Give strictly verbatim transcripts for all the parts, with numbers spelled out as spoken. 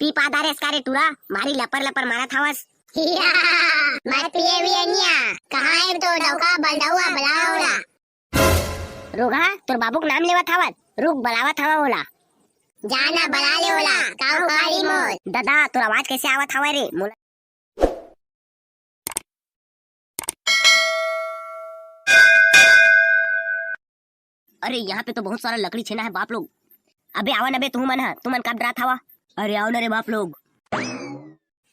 पी पादा रेस का रे टूरा, मारी लपर लपर मारत हवस। मैं पिए विए निया, कहाँ है तो डौका बलडौआ, बुलाओ ओला। रोगहा, तोर बाबू के नाम लेवत हवत, रुक बलावत हवा ओला। जाना बला ले ओला, काऊ कारी मोर। दादा, तोर आवाज कैसे आवत हवा रे? मोला अरे, यहाँ पे तो बहुत सारा लकड़ी छेना है बाप लोग। अबे आवा न बे, तुहू मन ह, तुमन काबर डरात हवा? अरे आओ न रे बाप लोग।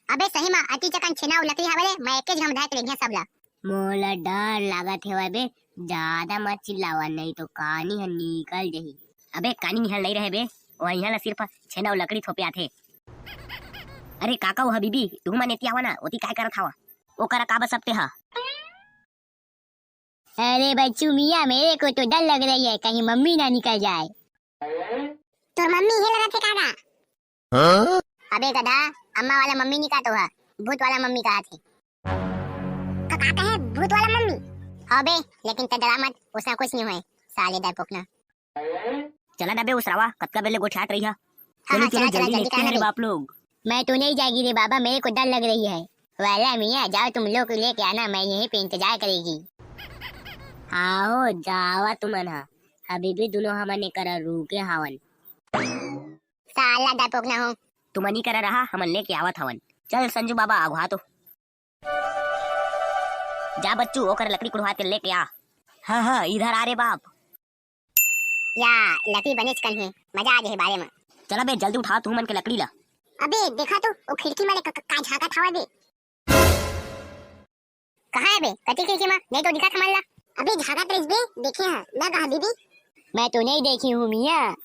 अबे सही म अति चकन छेना अउ लकड़ी हवे रे, मैं एके झन धाय के रेंगिया सब ला। मोला डर लागत हेवय बे, जादा मत चिल्लावा, नहीं तो कानी ह निकल जही। अबे कानी निहल नहीं रहे बे, वहिया ला सिर्फ छेना अउ लकड़ी थोपे आथे। अरे काका, ओ हबीबी, तुहू मन एती आवा ना, ओती काय करत हवा? ओ करा का बस अब ते हा? अरे बच्चू मियाँ, मेरे को तो डर लग रही है, कहीं मम्मी ना निकल जाए। तोर मम्मी हे लगत हे काका? हाँ? अबे गधा, अम्मा वाला मम्मी नहीं कहा तो हा, भूत वाला मम्मी कहा थे। का, का कहे भूत वाला मम्मी? हाँ बे, लेकिन ते डरा मत, उसका कुछ नहीं होए, साले डरपोकना। चला ना बे उसरावा, कतका बेले गोठियात रही हा। हाँ, चलो, हाँ, चलो, चला, चला, जल्दी जल्दी निकलते हैं रे बाप लोग। मैं तो नहीं जाएगी रे बाबा, मेरे को डर लग रही है। वाला मियाँ, जाओ तुम लोग लेके आना, मैं यहीं पे इंतजार करेगी। हाँ हो, जावा तुमन हा। अभी भी दोनों हमन एकरा रुके हावन। साला डरपोकना हो। तुमन ही करा रहा, हमन लेके आवत हवन। चल संजू बाबा, अगुआ तो। जा बच्चू, ओकर लकड़ी कुढ़वा के लेके आ। हाँ, हाँ, इधर आ रे बाप। या, लकड़ी बनेच कन हे, मजा आ जाही बारे म। चला बे, जल्दी उठा तुमन के लकड़ी ला। अबे, देखा तो, ओ खिड़की म ले क-, क-, का झांकत हवा बे? कहाँ है बे? कती खिड़की म? नहीं तो दिखा थमन ला। अबे, झांकत रहिस बे, देखे ह, ना कहा दीदी? मैं तो नहीं देखी हूँ मियाँ।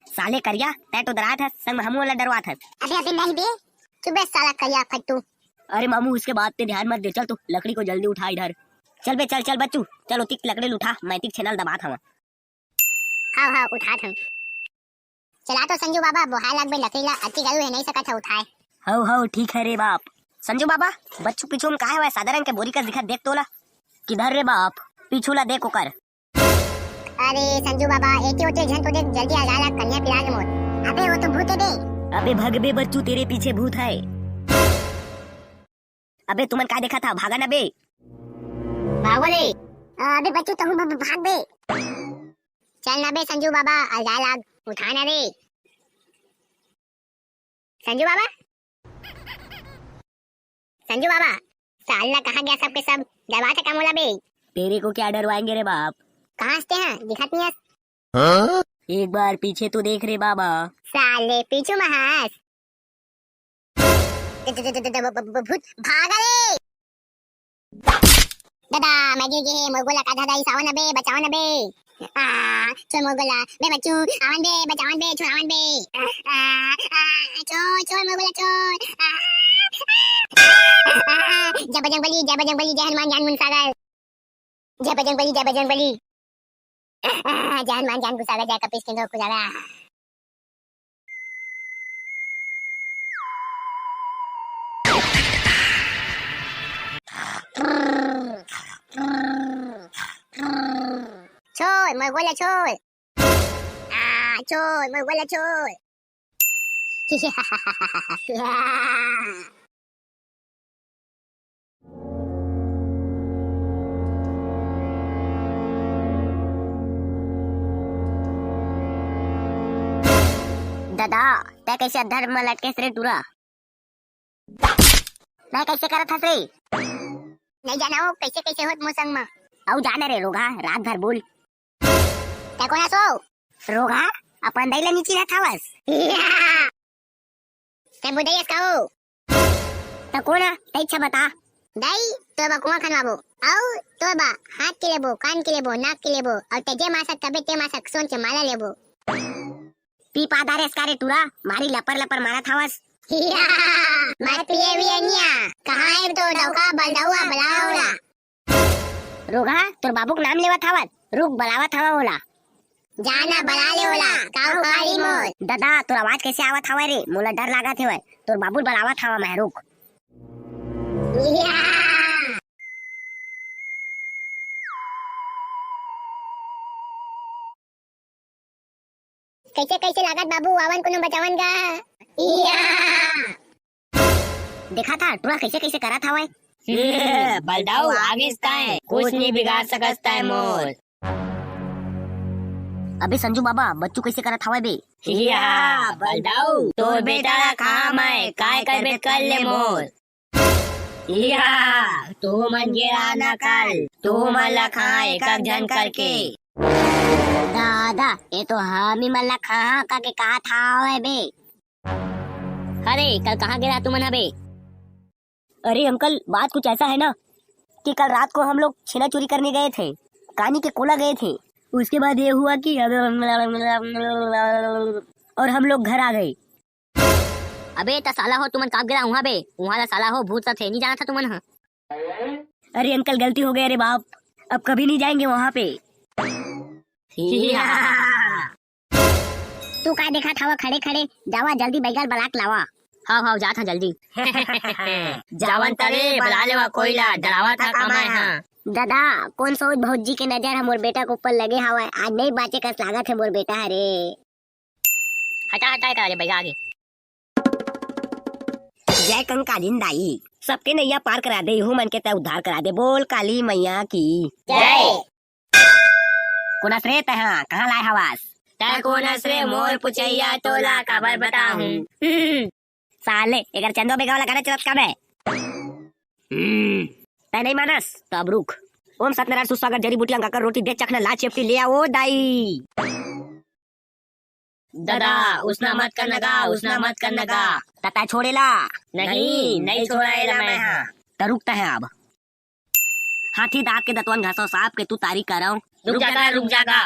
साले करिया, तै तो डरात हस, संग में हमू ला डरवात हस। अबे, अबे, नहीं बे, चुप बे साला करिया फट्टू। अरे मामू, उसके बात पे ध्यान मत दे, चल तू लकड़ी को जल्दी उठा इधर। चल बे, चल, चल बच्चू, चल ओतिक लकड़ी ल उठा, मैं तिक छेना ल दबात हवा। हाव, हाव, उठात हूँ। चला तो संजू बाबा, बोहाय लागबे लकड़ी ला, अति गरू है, नहीं सकत है उठाए। हव, हव, ठीक है रे बाप। संजू बाबा, बच्चू पीछू में का हवय? सादा रंग के बोरी कस दिखत, देख तो ओला। किधर रे बाप? पीछू ला देख ओकर। अरे संजू बाबा, एके ओते झन तो देख, जल्दी आ जाला, कन्या पिला के मोर। अबे वो तो भूत है बे। अबे भाग बे बच्चू, तेरे पीछे भूत है। अबे तुमन का देखत हा, भागा ना बे। भागो रे। अबे बच्चू तहू भ-, भ-, भाग बे। चल ना बे संजू बाबा, अलगाए लाग, उठा ना रे। संजू बाबा, संजू बाबा, साला कहाँ गया सबके सब? डरवा थे का मोला बे? तेरे को क्या डरवाएंगे रे बाप? कहाँ हंसते हैं, दिखत नहीं हस। हाँ? एक बार पीछे तो देख रे बाबा। साले पीछू म हस। The-, the-, the-, the-, the-, ब-, ब-, ब-, भूत भागा रे। दादा, मैं गिर गे हे, मोर गोला का दादा, इस आवा ना बे, बचावा ना बे। आ, छोड़ मोर गोला, बे बच्चू, आवन बे, बचावन बे, छुड़ावन बे। आ, आ, आ, छोड़, छोड़ मोर गोला, छोड़। आ, आ, आ, जय बजरंग बली, जय बजरंग बली, जय हनुमान ज्ञान गुण सागर। जय बजरंग बली, जय बजरंग बली। आ, आ, जय हनुमान ज्ञान गुण सागर, जय कपीस तिंदो गुण सागर। छोड़, मोर गोला छोड़। आ, छोड़, मोर गोला छोड़। दादा, तै कैसे अधर म लटकेस रे टूरा? मैं कैसे करत हस रे? नहीं जाना हो, कैसे कैसे होत मोर संग म। अउ जाने रे रोगहा, रात भर बोल। तै कोन हस ओ? रोगहा, अपन दाई ला नी चिन्हत हवस। तै मोर दाई हस का ओ? त कोन ह? तै इच्छा बता। दाई, तोर बा कुआं खनवाबो। अउ तोर बा हाथ के लेबो, कान के लेबो, नाक के लेबो। अउ तै जे मासक तबे ते मासक सोन के माला लेबो। पी पादा रेस का रे टूरा, मारी लपर लपर मारत हवस। मैं पिए विए निया, कहाँ है तो डौका बलडौआ, बुलाओ ओला। रोगहा, तोर बाबू के नाम लेवत हवत, रुक बलावत हवा ओला। जाना बला ले ओला, काऊ कारी मोर। दादा, तोर आवाज कैसे आवत हवय रे? मोला डर लागत हवय, तोर बाबू ल बलावत हवा मैं, रुक। कैसे, कैसे लागत बाबू, आवन कोनो बचावन गा? देखा था टूरा कैसे कैसे करत हवय। बलदाऊ, आगिस तैं, कुछ नहीं बिगाड़ सकस तैं मोर। अबे संजू बाबा, बच्चू कैसे करत हवय बे? या, बलदाऊ, तोर बेटा ला खा मैं, काय करबे कर ले मोर। या, तू मन गिरा ना कर, तू मन ला खा एक एक झन करके। दादा, ये तो हम ही मन ला खा का के कहा था हवय बे। अरे, कल कहाँ गिरा तुमन हबे? अरे अंकल, बात कुछ ऐसा है ना कि कल रात को हम लोग छेना चोरी करने गए थे, कानी के कोला गए थे, उसके बाद ये हुआ कि और हम लोग घर आ गए। अबे त साला हो, तुमन काब गिरा उहाँ बे? उहाँ ला साला हो, भूत सा थे, नहीं जाना था तुमन ह। अरे अंकल, गलती हो गया रे बाप, अब कभी नहीं जाएंगे वहाँ पे। तू का देखत हवा खड़े खड़े? जावा जल्दी बैगल बलाक लावा। हाव हाव, जात हा जल्दी। जावन तरे बला लेवा कोई ला, डरावा था का मैं हा। दादा, कौन सोच भौजी के नजर ह मोर बेटा के ऊपर लगे हवय, आज नहीं बाचे कस लागत है मोर बेटा हरे। हटा हटा करा दे बैगा आगे। जय कंकालीन दाई, सबके नैया पार करा दे, इहू मन के तै उद्धार करा दे। बोल काली मैया की जय। कोन अस रे तैं हा? कहाँ लाए हवास? तैं कोन अस रे मोर पुछैया, तोला काबर बताहूँ? साले, एकर चंदो बेगा वाला गाना चलत का बे? हम्म, तैं नहीं मानस, तो अब रुक। ओम सत्यनारायण सुस्वागत जड़ी बूटी अंगाकर रोटी दे चखना ला चेपटी ले आ ओ दाई। दादा, उसना मत करना गा, उसना मत करना गा। त तैं छोड़ेला? नहीं, नहीं छोड़ाएला मैं हा। त रुक तैं हा अब। हाथी दांत के दतवन घासो सांप के तू तारी करव। रुक जागा, रुक जागा।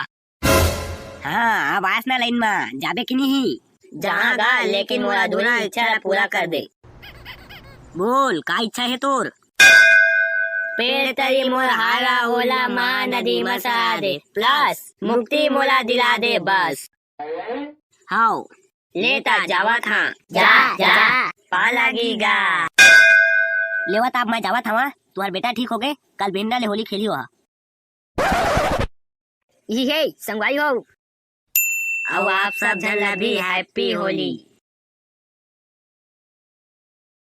हाँ, अब आस ना लाइन मा, जाबे कि नहीं? जहाँ गा, लेकिन मोर अधूरा इच्छा ला पूरा कर दे। बोल, का इच्छा है तोर? पेड़ तरी मोर हारा ओला महानदी मा सरा दे, plus मुक्ति मोला दिला दे बस। हाव। ले त जावत हाँ। जा, जा। पा लागी गा। लेवत आप मैं जावत हवा, तुहर बेटा ठीक हो गए, कल बेंदा ले होली खेली हो। इही हे, संगवारी हो। अउ आप सब झन ला भी happy होली।